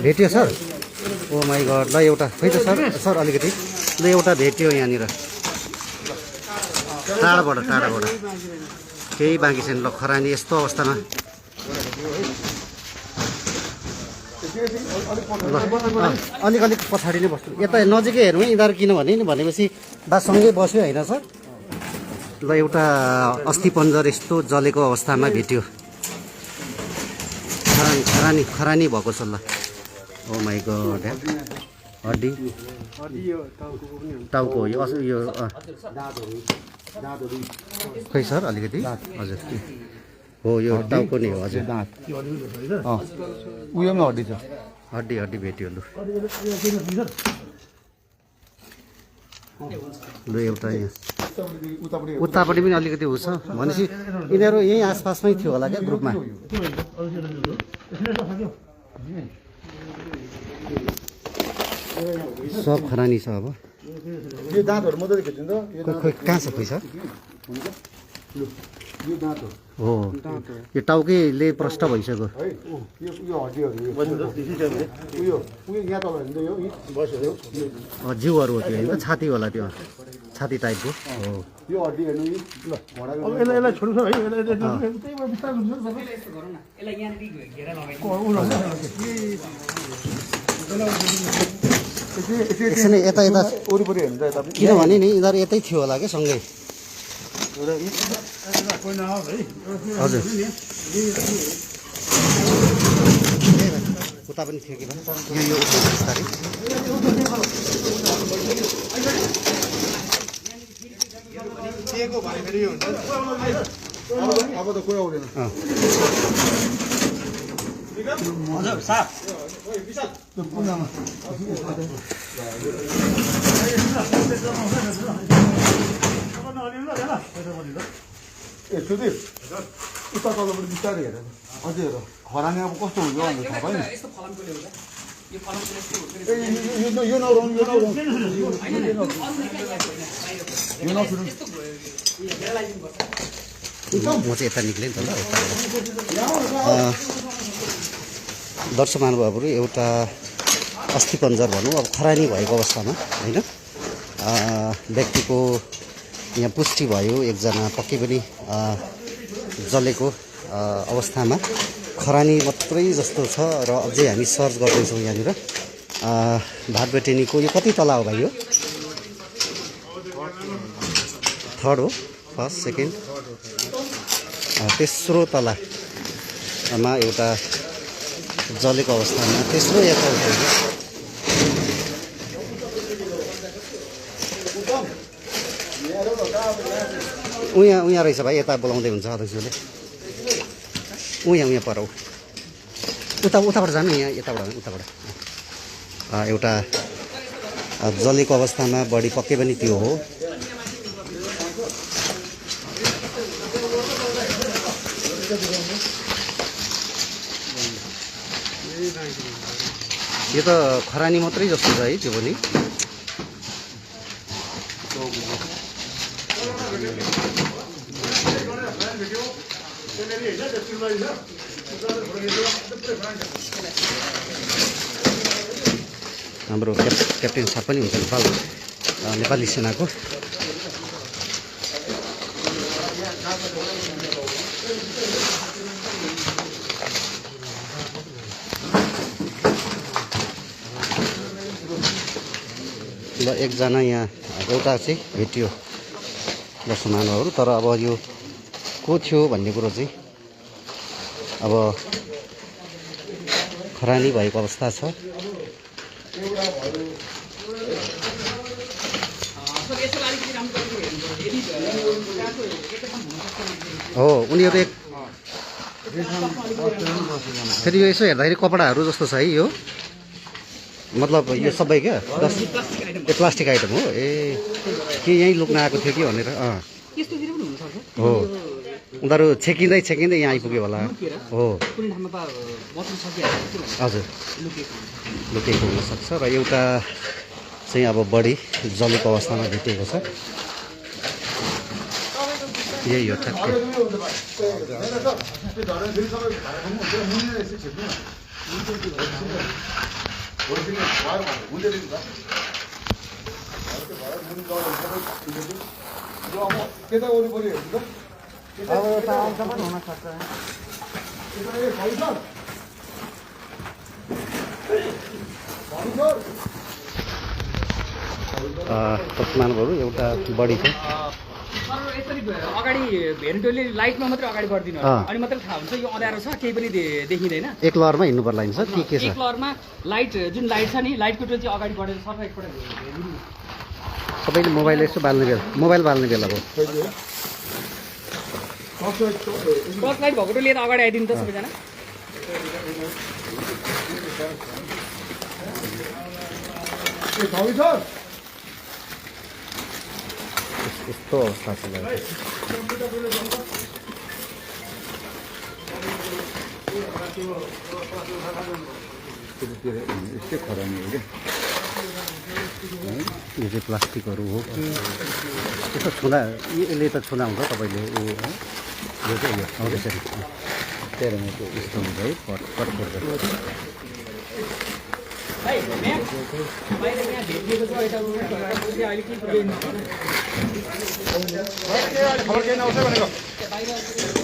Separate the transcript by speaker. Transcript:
Speaker 1: भेट्यो sir? Oh my God, ल एउटा खै त सर सर अलिकति ल एउटा भेट्यो यहाँनिर टाढाबाट केही बाँकी छैन। ल खरानी यस्तो अवस्थामा ल अलिक पछाडि नै बस्नु, यता नजिकै हेरौँ है यिनीहरू, किनभने नि भनेपछि बासँगै बस्यो होइन सर। ल एउटा अस्थिपन्जर यस्तो जलेको अवस्थामा भेट्यो, खरानी भएको छ। ल ओ माई गड, हड्डी टाउको यो खै सर अलिकति हजुर हो, यो टाउको नै हो हजुर।
Speaker 2: उयोमा हड्डी छ,
Speaker 1: हड्डी भेट्यो। लु एउटा यहाँ उतापट्टि पनि अलिकति हुन्छ भनेपछि यिनीहरू यहीँ आसपासमै थियो होला क्या ग्रुपमा। सब खरानी छ। अब
Speaker 2: यो दाँतहरू मजाले खिचिन्छ।
Speaker 1: खोइ कहाँ छ खोइ सर?
Speaker 2: यो दाँत
Speaker 1: हो, यो टाउकैले प्रष्ट भइसक्यो।
Speaker 2: यो हड्डीहरू उयो यहाँ तल हिँड्दै हो,
Speaker 1: जिउहरू हो त्यो होइन, छाती होला, त्यो छाती टाइपको हो।
Speaker 2: यो हड्डी हेर्नु ल
Speaker 3: यसलाई छोड्नु है,
Speaker 1: एकछिन यता
Speaker 2: वरिपरि हेर्नु यता
Speaker 1: किनभने नि यिनीहरू यतै थियो होला क्या सँगै। हजुर उता पनि थियो कि यो बिस्तारै
Speaker 2: अब त कुरा आउँदैन।
Speaker 3: हजुर साहब
Speaker 2: ए सुदीप उता तलबाट बिस्तारै हेर, अझै हेर खरानी अब कस्तो हुन्छ भनेर थाहा पाएन। यो नउराउनु,
Speaker 1: म चाहिँ यता निक्लेँ नि त। ल दर्शक महानुभावहरू, एउटा अस्थिपन्जर भनौँ अब खरानी भएको अवस्थामा होइन, व्यक्तिको यहाँ पुष्टि भयो, एकजना पक्कै पनि जलेको अवस्थामा खरानी मात्रै जस्तो छ। र अझै हामी सर्च गर्दैछौँ यहाँनिर भातबेटेनीको। यो कति तला हो भाइ? यो थर्ड हो, फर्स्ट सेकेन्ड तेस्रो तलामा एउटा जलेको अवस्थामा, तेस्रो या चौथो उहाँ रहेछ भाइ, यता बोलाउँदै हुन्छ अध्यक्षले। उहाँ पर उताबाट जानु, यहाँ उताबाट एउटा जलेको अवस्थामा बडी पक्कै पनि त्यो हो। यो त खरानी मात्रै जस्तो छ है, त्यो पनि हाम्रो क्याप्टेन साहब पनि हुन्छ नेपाली सेनाको। ल एकजना यहाँ एउटा चाहिँ भेटियो दर्शक महानुभावहरू, तर अब यो को थियो भन्ने कुरो चाहिँ अब खरानी भएको अवस्था छ। हो उनीहरू फेरि यो यसो हेर्दाखेरि कपडाहरू जस्तो छ है, यो मतलब यो सबै क्या यो प्लास्टिक आइटम हो। ए के यहीँ लुक्न आएको थियो कि भनेर हो, उनीहरू छेकिँदै यहाँ आइपुग्यो होला। हो हजुर लुकेको हुनसक्छ। र एउटा चाहिँ अब बढी जलेको अवस्थामा भेटिएको छ, यही हो ठ्याक्कै।
Speaker 2: त्यता वरिपरि हेर्नु त
Speaker 1: अब यता आउँछ पनि हुनसक्छ
Speaker 2: त्यता ए भाइ सर भाइ सर
Speaker 1: महानुभावहरू एउटा बढी छ
Speaker 4: सर यसरी अगाडि भेन्टोले लाइटमा मात्रै अगाडि बढिदिनु अनि मात्रै थाहा हुन्छ यो अँध्यारो छ केही पनि देखिँदैन
Speaker 1: एक लहरमा हिँड्नु पर्ला नि सर के छ
Speaker 4: एक लहरमा लाइट जुन लाइट छ नि लाइटको टोल चाहिँ अगाडि बढेर सर एकपल्ट हेरिदिनु
Speaker 1: सबैले मोबाइल यसो बाल्ने बेला मोबाइल बाल्ने बेला हो
Speaker 4: टर्च लाइट भएको टोल लिएर अगाडि आइदिनु त सबैजना
Speaker 2: ए भाइ सर
Speaker 1: यस्तो अवस्था छ
Speaker 2: यस्तै खरानी हो क्या
Speaker 1: यो चाहिँ प्लास्टिकहरू हो कि यसो छुँदा यसले त छुँदा हुन्छ तपाईँले यो चाहिँ यो यसरी तेह्रको यस्तो हुन्छ है पट
Speaker 4: बाहिर यहाँ भेटिएको छ यता अहिले के
Speaker 2: खबर केही नआउँछ भनेको